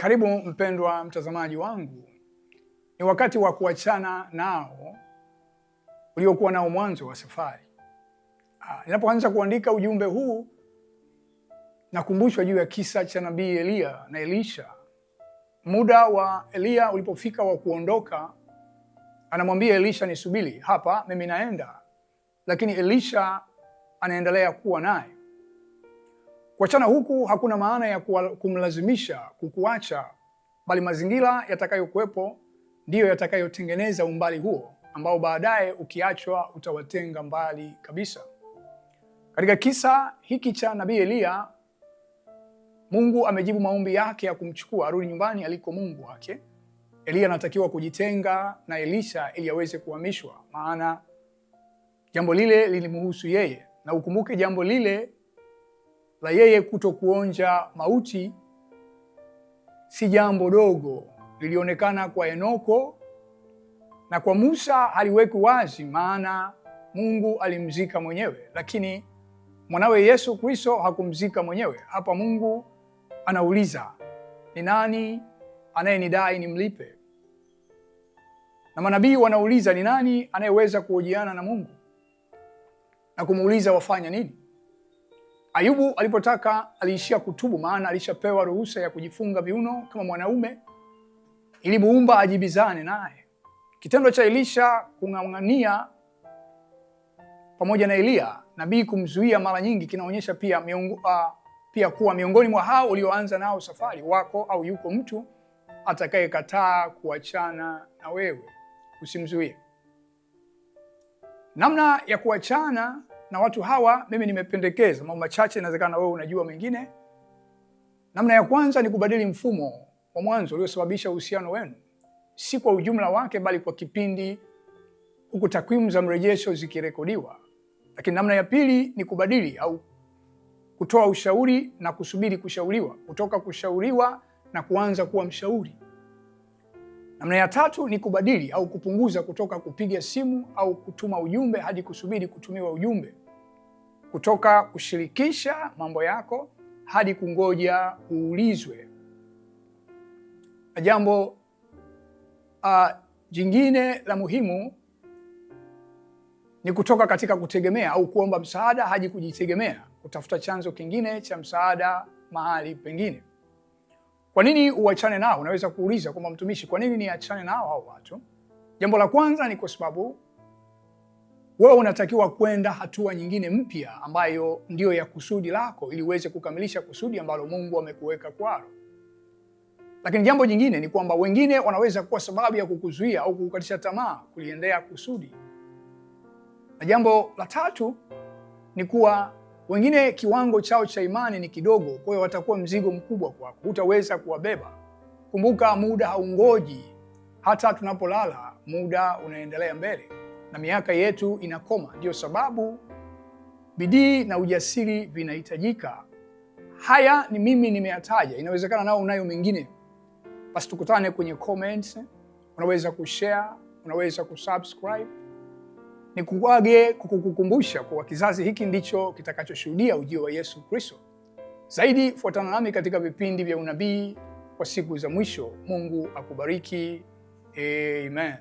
Karibu mpendwa mtazamaji wangu, ni wakati wa kuachana nao uliokuwa nao mwanzo wa safari. Ninapoanza kuandika ujumbe huu nakumbushwa juu ya kisa cha nabii Eliya na Elisha. Muda wa Eliya ulipofika wa kuondoka, anamwambia Elisha, nisubiri hapa, mimi naenda, lakini Elisha anaendelea kuwa naye. Kuachana huku hakuna maana ya kumlazimisha kukuacha, bali mazingira yatakayokuwepo ndiyo yatakayotengeneza umbali huo ambao baadaye ukiachwa utawatenga mbali kabisa. Katika kisa hiki cha nabii Eliya, Mungu amejibu maombi yake ya kumchukua arudi nyumbani aliko Mungu wake. Eliya anatakiwa kujitenga na Elisha ili aweze kuhamishwa, maana jambo lile lilimuhusu yeye, na ukumbuke jambo lile la yeye kuto kuonja mauti si jambo dogo. Lilionekana kwa Enoko na kwa Musa haliwekwi wazi, maana Mungu alimzika mwenyewe, lakini mwanawe Yesu Kristo hakumzika mwenyewe. Hapa Mungu anauliza, ni nani anayenidai nimlipe? Na manabii wanauliza, ni nani anayeweza kuhojiana na Mungu na kumuuliza wafanya nini? Ayubu alipotaka aliishia kutubu, maana alishapewa ruhusa ya kujifunga viuno kama mwanaume ili Muumba ajibizane naye. Kitendo cha Elisha kung'ang'ania pamoja na Eliya nabii kumzuia mara nyingi kinaonyesha pia kuwa miongoni mwa hao ulioanza nao safari wako au yuko mtu atakayekataa kuachana na wewe, usimzuie. Namna ya kuachana na watu hawa, mimi nimependekeza mambo machache, inawezekana wewe unajua mengine. Namna ya kwanza ni kubadili mfumo wa mwanzo uliosababisha uhusiano wenu, si kwa ujumla wake, bali kwa kipindi, huku takwimu za mrejesho zikirekodiwa. Lakini namna ya pili ni kubadili au kutoa ushauri na kusubiri kushauriwa, kutoka kushauriwa na kuanza kuwa mshauri. Namna ya tatu ni kubadili au kupunguza kutoka kupiga simu au kutuma ujumbe hadi kusubiri kutumiwa ujumbe, kutoka kushirikisha mambo yako hadi kungoja uulizwe. Na jambo jingine la muhimu ni kutoka katika kutegemea au kuomba msaada hadi kujitegemea, kutafuta chanzo kingine cha msaada mahali pengine. Kwa nini uachane nao? Unaweza kuuliza kwamba mtumishi, kwa nini niachane nao hao watu? Jambo la kwanza ni kwa sababu wewe unatakiwa kwenda hatua nyingine mpya ambayo ndiyo ya kusudi lako, ili uweze kukamilisha kusudi ambalo Mungu amekuweka kwalo. Lakini jambo jingine ni kwamba wengine wanaweza kuwa sababu ya kukuzuia au kukukatisha tamaa kuliendea kusudi. Na jambo la tatu ni kuwa wengine kiwango chao cha imani ni kidogo, kwa hiyo watakuwa mzigo mkubwa kwako, hutaweza kuwabeba. Kumbuka, muda haungoji. Hata tunapolala muda unaendelea mbele na miaka yetu inakoma. Ndiyo sababu bidii na ujasiri vinahitajika. Haya ni mimi nimeyataja, inawezekana nao unayo mengine. Basi tukutane kwenye comments, unaweza kushare, unaweza kusubscribe. Nikuage kukukumbusha kuwa kizazi hiki ndicho kitakachoshuhudia ujio wa Yesu Kristo. Zaidi, fuatana nami katika vipindi vya unabii kwa siku za mwisho. Mungu akubariki. Amen.